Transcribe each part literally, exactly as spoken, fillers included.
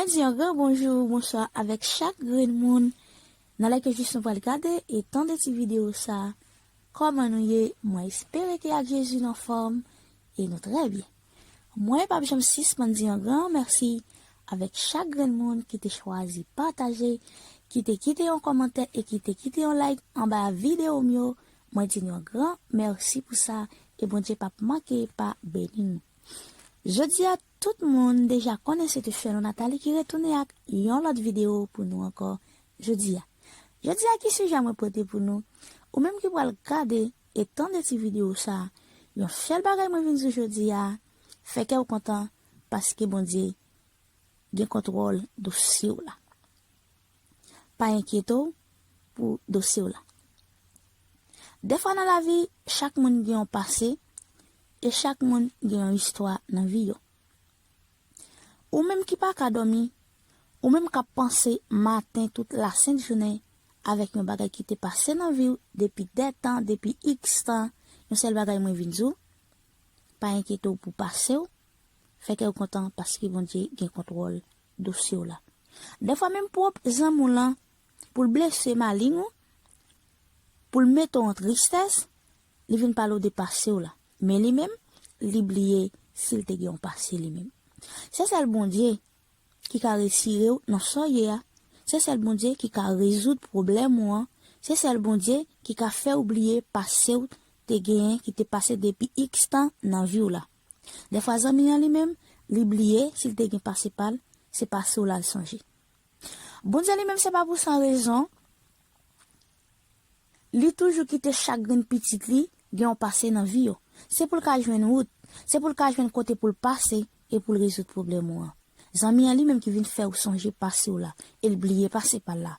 Mwen di yon gran bonjou, bonswa avèk chak grenn moun nan lè ke jis nou pral gade e tande ti videyo sa. Kòman nou ye? Mwen espere ke ak Jezi nou anfòm e nou trè byen. Mwen p ap janm sispann di yon gran mèsi avèk chak grenn moun ki te chwazi pataje, ki te kite yon kòmantè e ki te kite yon like anba videyo m yo. Mwen di nou yon gran mèsi pou sa e Bondye p ap manke pa beni nou. Jodi a, tout moun deja konnen se te Shernon Nathalie ki retounen ak yon lòt videyo pou nou ankò jodi a. Jodi a, ki sijè mwen pote pou nou? Ou menm ki pral gade e tande ti videyo sa, yon sèl bagay mwen vin di w jodi a, fè kè w kontan paske Bondye gen kontwòl dosye w la. Pa enkyete w pou dosye w la. Dèfwa nan lavi, chak moun gen yon pase e chak moun gen yon istwa nan vi yo. Ou menm ki pa ka dòmi, ou menm k ap panse maten tout lasent jounen avèk yon bagay ki te pase nan vi w depi dè tan, depi iks tan, yon sèl bagay mwen vin di w, pa enkyete w pou pase w, fè kè w kontan paske Bondye gen kontwòl dosye w la. Dèfwa menm pwòp zanmi w lan, pou l blese maling ou, pou l mete w an tristès, li vin pale w de pase w la. Men li menm, li bliye si l te gen yon pase li menm. Se sèl Bondye ki ka retire w nan sa w ye a. Se sèl Bondye ki ka rezoud pwoblèm ou an. Se sèl Bondye ki ka fè w bliye pase w te genyen ki te pase depi iks tan nan vi w la. Dèfwa zanmi an li menm, li bliye si l te gen pase pa l, se pase w la l sonje. Bondye li menm se pa pou san rezon, li toujou kite chak grenn pitit li gen yon pase nan vi yo. Se pou l ka jwenn wout, se pou l ka jwenn kote pou l pase e pou l rezoud pwoblèm ou an. Zanmi an li menm ki vin fè w sonje pase w la, e l bliye pase pa l la.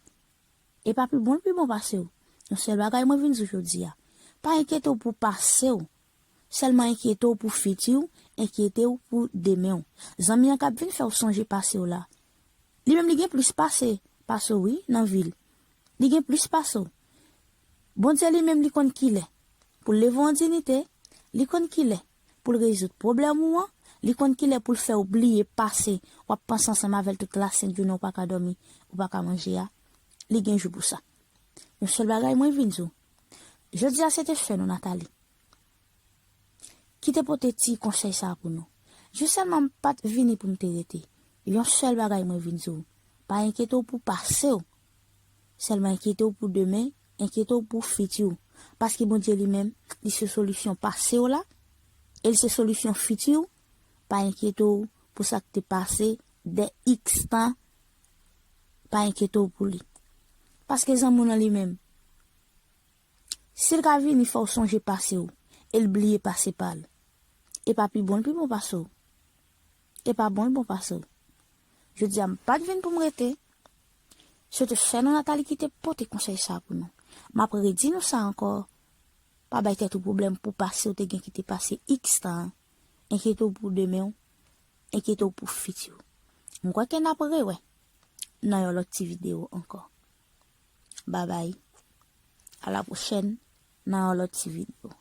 E pa pi bon l pi bon pase w. Yon sèl bagay mwen vin di w jodi a. Pa enkyete w pou pase w. Sèlman enkyete w pou fiti w, enkyete w pou demen w. Zanmi an k ap vin fè w sonje pase w la. Li menm li gen plis pase, pase w wi, nan vi l. Li gen plis pase w. Bondye li menm li konn kilè pou l leve w an diyite, li konn kilè pou l rezoud pwoblèm ou an, li konn kilè pou l fè w bliye pase w ap panse ansanm avè l tout lasent jounen w pa ka dòmi, w pa ka manje a. Li gen jou pou sa. Yon sèl bagay mwen vin di w. Jodi a se te Shernon Nathalie ki te pote ti konsèy sa pou nou. Jis sèlman m pa t vini pou m te rete. Yon sèl bagay mwen vin di w. Pa enkyete w pou pase w. Sèlman enkyete w pou demen, enkyete w pou fiti w. Paske Bondye li menm, li se solisyon pase w la, e li se solisyon fiti w. Pa enkyete w pou sa k te pase dè iks tan, pa enkyete w pou li. Paske zanmi w lan li menm, si l ka vini fè w sonje pase w, e l bliye pase pa l, e pa pi bon l pi bon pase w. E pa bon l bon pase w. Jodi a, m pa t vin pou m rete. Se te Shernon Nathalie ki te pote konsèy sa pou nou. M ap redi nou sa ankò. Pa bay tèt ou pwoblèm pou pase w te gen ki te pase iks tan an. Enkyete w pou demen w. Enkyete w pou fiti w. M kwè ke n ap rewè nan yon lòt ti videyo ankò. Babay. A la pwochèn nan yon lòt ti videyo.